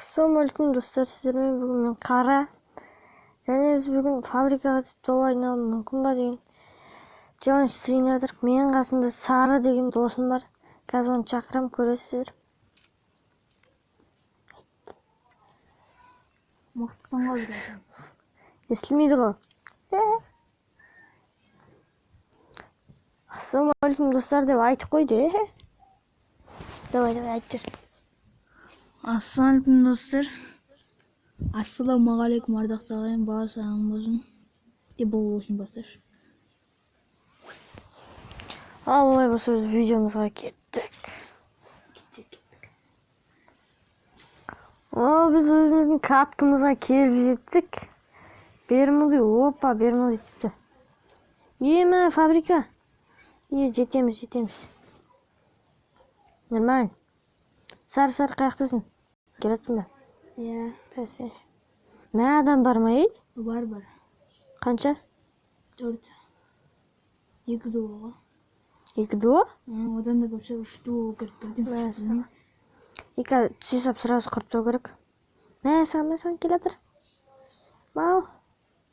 Ассалаумағалейкум достар, сіздермен бүгін мен Қара. Және біз бүгін фабрикаға түсіп доп айналу мүмкін ба деген челлендж түсірейін деп жатырмық. Менің қасымда Сары деген досым бар. Қазір оны шақырамын, көресіздер. Мықтысың ғой братан. Естілмейді ғой. Ассалаумағалейкум достар деп айтып қойды. Давай, давай айт жүр. Ассалаумағалейкум достар. Ассалаумағалейкум ардақты ағайын, бала шағаң болсын. Де бол болсын басташы. Ал олай болса біз видеомызға кеттік. Кеттік. О, біз өзіміздің каткамызға келіп жеттік. Бермуды, опа, Бермуды тіпті. Еме, фабрика. Е, жетеміз, жетеміз. Нормально. Сары, сары, қаяқтасың? Келатсың ба? Иә. Бәсе. Мә, адам бар ма, ей? Бар, бар. Қанша? 4. 2 дуо ғой. 2 дуо? Одан да көп шығар, 3 дуо болып кетті. Мә, саған. Екі түсе сап сразу қырып тастау керек. Мә, саған, мә, саған келе жатыр. Мал.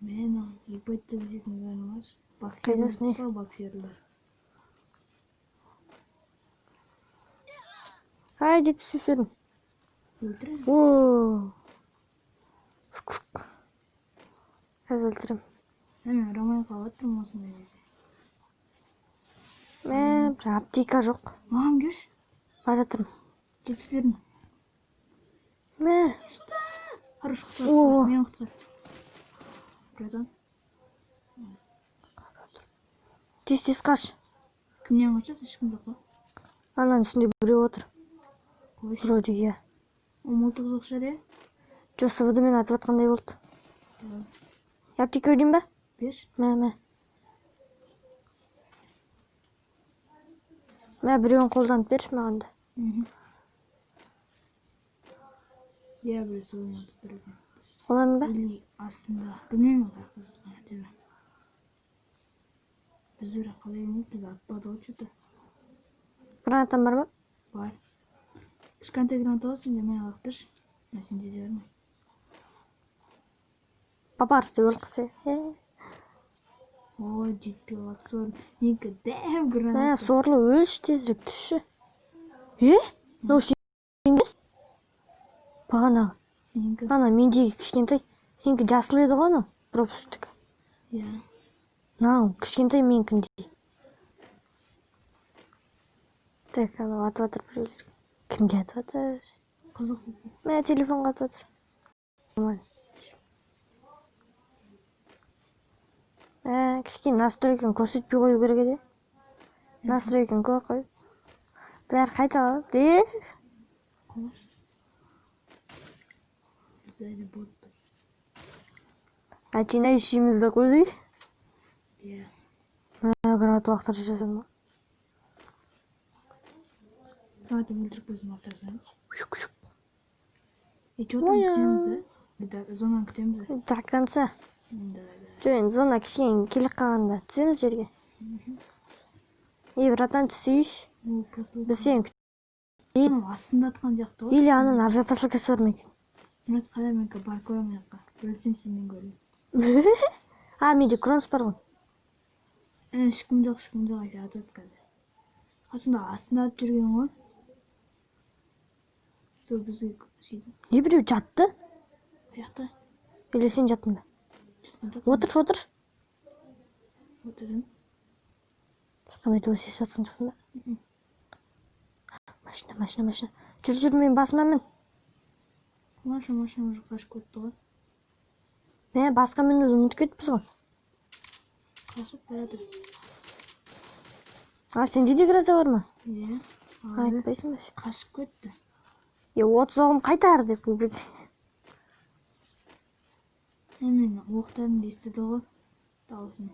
Мен ебать деп іздейтін бәрін бар. Қайдасың, ей? Боксерлар. Ай, 75 бердім. Өлтірем. О. Фук, фук. Қазір өлтірем. Мен ұрамай қалып жатырмын осындай кезде. Мә, бір аптека жоқ. Маған келші. Бара жатырмын. 70 бердім. Мә. Сюда. Хорош, құтқар. О. Мені құтқар. Братан. Тез, тез қаш. Кімнен қашасың? Ешкім жоқ қой. Ананың ішінде біреу отыр. Қойшы. Вроде, иә. Ол мылтық жоқ шығар, иә? Жоқ, СВД-мен атып жатқандай болды. Аптека берейін ба? Берші. Мә, мә. Мә, біреуін қолданып берші маған да. Иә, біреу солай атып тұр екен. Қолдандың ба? Или астында. Білмеймін қаяқта жатқанын, әйтеуір. Біз бірақ қалай білмейміз, біз атпады ғой что-то. Гранатам бар ма? Бар. Кішкентай граната ғой сенде, мә, лақтыршы. Мә, сенде де бар ма? Папарс деп өліп қалса. Ой, жетпей қалды сорлы. Менікі дәу граната. Мә, сорлы, өлші тезірек, түсші. Е? Мынау сен емес? Бағанағы. Менікі. Ана, мендегі кішкентай. Сенікі жасыл еді ғой анау, пропусктікі. Иә. Мынау кішкентай менікіндей. Так, анау атып жатыр біреулерге. Кімге атып жатыр? Қызық. Мә, телефонға атып жатыр. Нормально. Мә, кішкене настройканы көрсетпей қою керек еді. Настройканы көріп қой. Бәрі қайталанып, де? Қош. Біз әлі ботпыз. Начинающийміз де қойды. Иә. Мә, граната лақтырып жасадым ба? Граната өлтіріп өзін лақтырсаң. Шук, шук. Е, чё там күтеміз, да? Да, зонаны күтеміз, да? До конца. Да, да. Жоқ, енді зона кішкене келіп қалғанда түсеміз жерге. Ей, братан, түсейші. Ол просто Біз сені күт- Анау астында атқан сияқты ғой. Или ананың авиапосылкасы бар ма екен? Мұрат, қара, мен барып көремін мына жаққа. Өлсем сенен көремін. А, менде кронс бар ғой. Ешкім жоқ, ешкім жоқ, айтады, атады қазір. Қасында астында атып жүрген ғой. Сол бізге сөйтіп. Не, біреу жатты? Қаяқта? Или сен жаттың ба? Жатқан жоқпын. Отыршы, отыршы. Отырдым. Қандай дыбыс естіп жатқан жоқсың ба? Машина, машина, машина. Жүр, жүр, мен басыма мін. Машина, машина уже қашып кетті ғой. Мә, басқа мінуді ұмытып кетіппіз ғой. Қашып барады. А, сенде де гроза бар ма? Иә. Айтпайсың ба? Қашып кетті. Е, 30 оғым қайтар деп қойып кетті. Мен оқтарымды естіді ғой дауысын.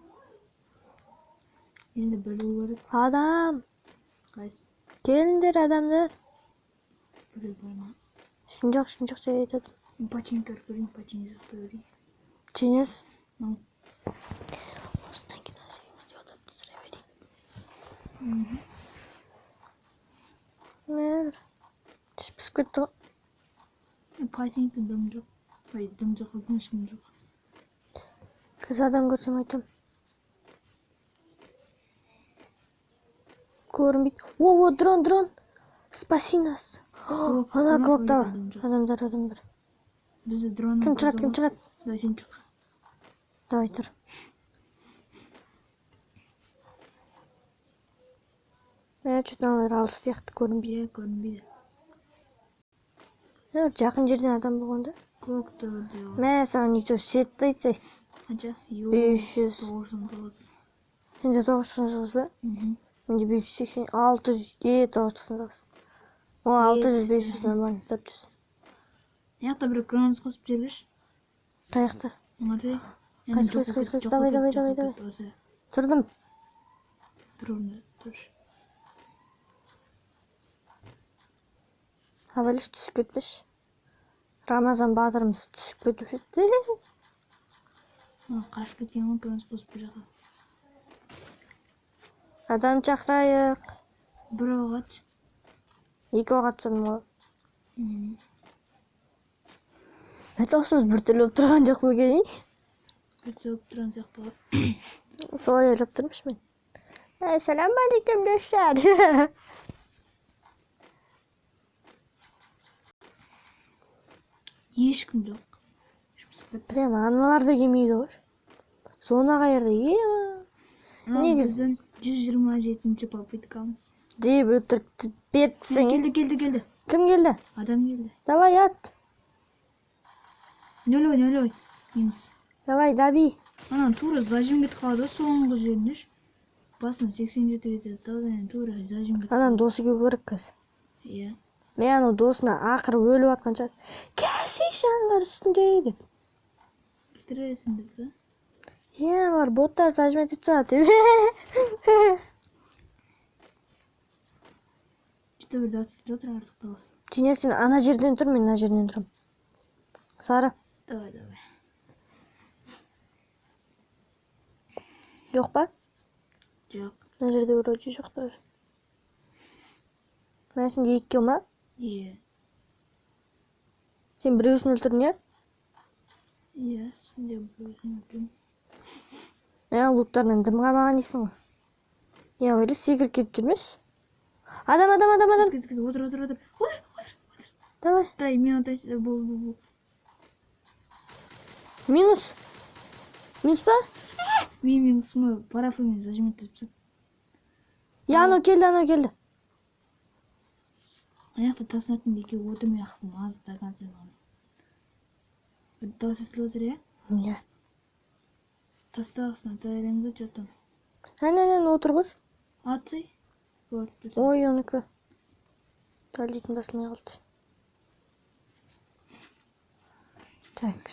Енді білу керек. Адам. Қайсы? Келіңдер, адамдар. Біреу бар ма? Ешкім жоқ, ешкім жоқ деп айтады. Мен починка көріп көрейін, починка жақта көрейін. Жеңіс. Ау. Осыдан кейін осы үйімізде отырып түсіре берейік. Мә, бір. Іш пісіп кетті ғой. Патингте дым жоқ. Ой, дым жоқ, ешкім жоқ. Қазір адам көрсем айтам. Көрінбейді. О, дрон, дрон. Спаси нас. Ана клубта адамдар, адамдар. Бізді дрон. Кім шығады, кім шығады? Давай сен шық. Давай тұр. Мә, что-то аналар алыс сияқты көрінбейді. Иә, көрінбейді. Жақын жерден адам болғанда. Көкті өте. Мә, саған ничего сетті айтсай. Қанша? 500. 999. Сенде 999 ба? Менде 580, 600, 999. О, 600, 500 нормально, 400. Мына бір кронос қосып жіберші. Қаяқта? Оңардай. Қайсы, қайсы, қайсы, қайсы, давай, давай, давай, давай. Тұрдым. Бір орында тұршы. Абайлаш, түсіп кетпеші. Рамазан батырымыз түсіп кетуші еді. Қашып кеткен ғой, кронос қосып бір жаққа. Адам шақырайық. Бір оқ атшы. Екі оқ атсам ғой. Дауысымыз біртүрлі болып тұрған жоқ па екен? Біртүрлі болып тұрған сияқты ғой. Солай ойлап тұрмын мен. Ассалам алейкум, достар. Ешкім жоқ. Прямо аналар да келмейді ғой. Зона қайырды. Негізі 127-ші попыткамыз. Деп өтірік беріпсің. Келді, келді, келді. Кім келді? Адам келді. Давай ат. Нөлой, нөлой. Минус. Давай, дави. Ана тура зажим кетіп қалады соңғы жерінде. Басын 87 кетеді. Одан тура зажим кетіп. Ананың досы келу керек қазір. Иә. Мен анау досына ақырып өліп жатқан шығар. Келсейші аналар үстінде деп. Келтіресің деп пе? Иә, аналар боттар зажим етіп тастады деп. Что-то бір дауыс естіліп отыр артық дауыс. Женя, сен ана жерден тұр, мен мына жерден тұрмын. Сары. Давай, давай. Жоқ па? Жоқ. Мына жерде вроде жоқ тоже. Мә, сенде 2 килл ма? Иә. Сен біреусін өлтірдің, иә? Иә, сенде біреусін өлтірдім. Мә, луттарынан дым қалмаған дейсің ғой. Иә, ойлы, секіріп кетіп жүрмеші. Адам, адам, адам, адам. Кет, кет, отыр, отыр, отыр. Отыр, отыр, отыр. Давай. Дай, мен отырайын. Бол, бол, бол. Минус. Минус па? Мен минус ма? Парафон зажим етіп тастады. Я, анау келді, анау келді. Аяқта тастың артында екеуі отыр, мен ақпын аз до конца. Бір дауыс естіліп отыр, иә? Иә. Тастағысын ата береміз да, че там. Әне, әне, отыр ғой. Атсай. Ой, оныкі. Дәлдейтін басылмай қалды. Так.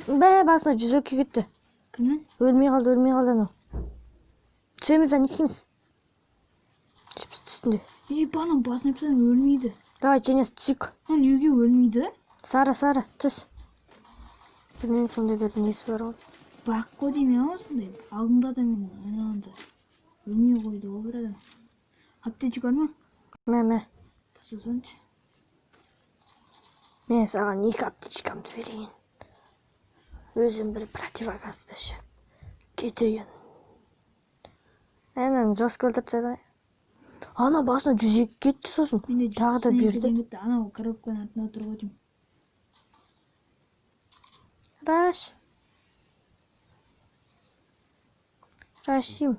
Бә, басына 102 кетті. Кімнің? Өлмей қалды, өлмей қалды анау. Түсеміз, не істейміз? Түспіз үстінде. Ей, банан басына түсем өлмейді. Давай, Женес, түсейік. Ана неге өлмейді? Сары, сары, түс. Білмеймін, сондай бір несі бар ғой. Бақ қой деймін, осындай. Алдында да мен айналымда. Өлмей қойды ғой бір адам. Аптечка бар ма? Мә, мә. Тастасаңшы. Мен саған 2 аптечкамды берейін. Өзім бір противогазды ішіп кетейін. Ананы жестко өлтіріп тастады ғой. Ана басына 102 кетті сосын. Тағы да берді. Анау коробканың артында отыр ғой деймін. Раш. Рашим.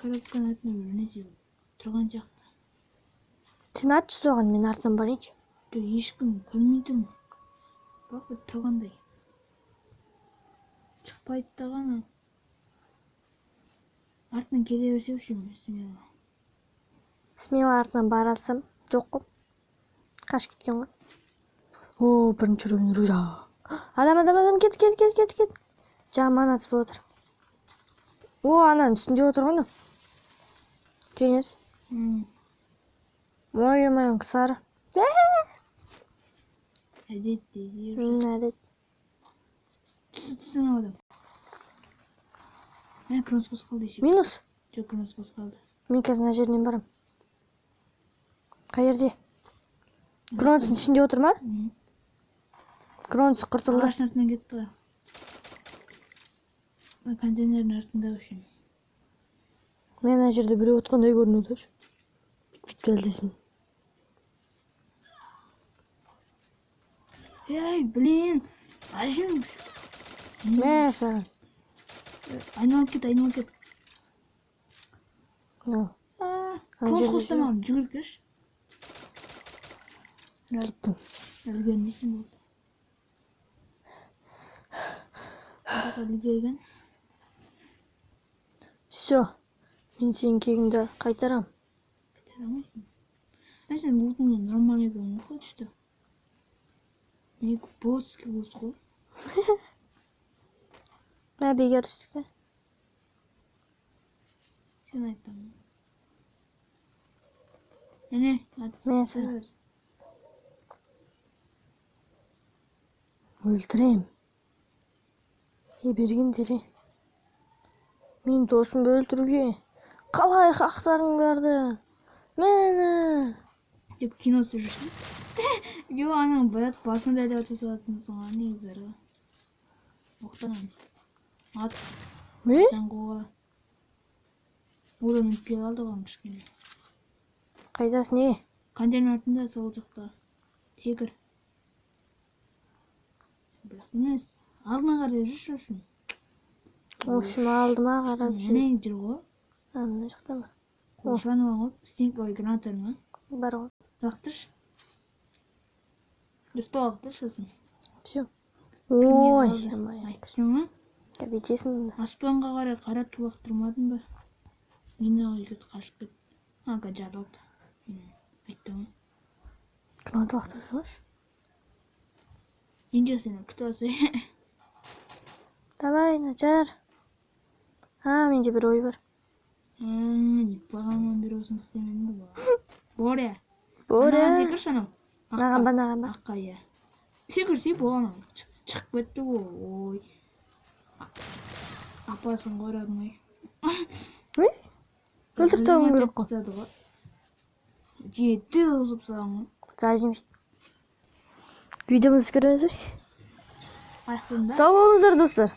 Коробканың артында бір нәрсе тұрған сияқты. Сен атшы соған, мен артынан барайыншы. Жоқ, ешкім көрмей тұрмын. Бірақ бір тұрғандай. Шықпайды да ғана. Артынан келе берсе смело. Смело артынан бара алсам, жоқ қой. Қашып кеткен ғой. О, бірінші уровень рюкзак. Адам, адам, адам, кет, кет, кет, кет, кет. Жаман атыс болып отыр. О, ананың үстінде отыр ғой анау. Женес. Ой, ой, сары. Әдет дейді. Әдет. Түсті, түсті анау адам. Мә, кронос қосып қалды еще. Минус? Жоқ, кронос қосып қалды. Мен қазір мына жерінен барам. Қай жерде? Кронстың ішінде отыр ма? Кронс құртылды. Ағаштың артынан кетті ғой. Контейнердің артында вообще. Мен ана жерде біреу отқандай көрінеді. Бүйтіп әлдесін. Ей, блин. Зачем? Мә саған. Айналып кет, айналып кет. Ана Кросс жерде қосты маған, жүгіріп келші. Кеттім. Үлгермейсің болды. Бірақ үлгерген. Все. Мен сенің кегіңді қайтарам. Қайтара алмайсың. А сен лутыңды нормально екен ғой, хоть что. Менікі ботский лут қой. Мә, бекер түстік. Сен айттың. Міне, Мә саған. Өлтірем. Е, бергендер, е. Мен досымды өлтіруге қалай хақтарың барды? Мені. Деп кино түсіріп жүрсің. Жоқ, анаң брат басында деп ата салатынсың ғой негізі. Оқтан. Ат. Не? Қоға. Одан өтпей қалды ғой кішкене. Қайдасың, не? Контейнер артында, сол жақта. Секір. Бірақ емес. Алдына қарай жүрші үшін. В общем, алдыма қарап жүр. Міне жүр ғой. А, мына жақта ма? Қошаны бар ғой. Стенка ой, граната ма? Бар ғой. Лақтыршы. Дұрыстап лақтыршы сосын. Все. Ой, ё-моё. Айттым ғой. Бүйтесің онда. Аспанға қарай қара ту лақтырмадың ба? Мені үйге қашып кет. А, жарылды. Айттым ғой. Граната лақтырып жүрмеші. Енді сені күтіп алса. Давай, Начар. А, менде бір ой бар. Деп бағаннан бері осыны істемедің бе? Боря. Боря. Анаған секірші анау. Мынаған ба, мынаған ба? Аққа, иә. Секірсе болған анау. Шығып кетті ғой. Ой. Апасын ғой, родной. Не? Өлтіріп тастауым керек қой. Тастады ғой. Жеті қылып тастаған ғой. Зажим. Видеомызды көреміз бе? Аяқтадың ба? Сау болыңыздар, достар.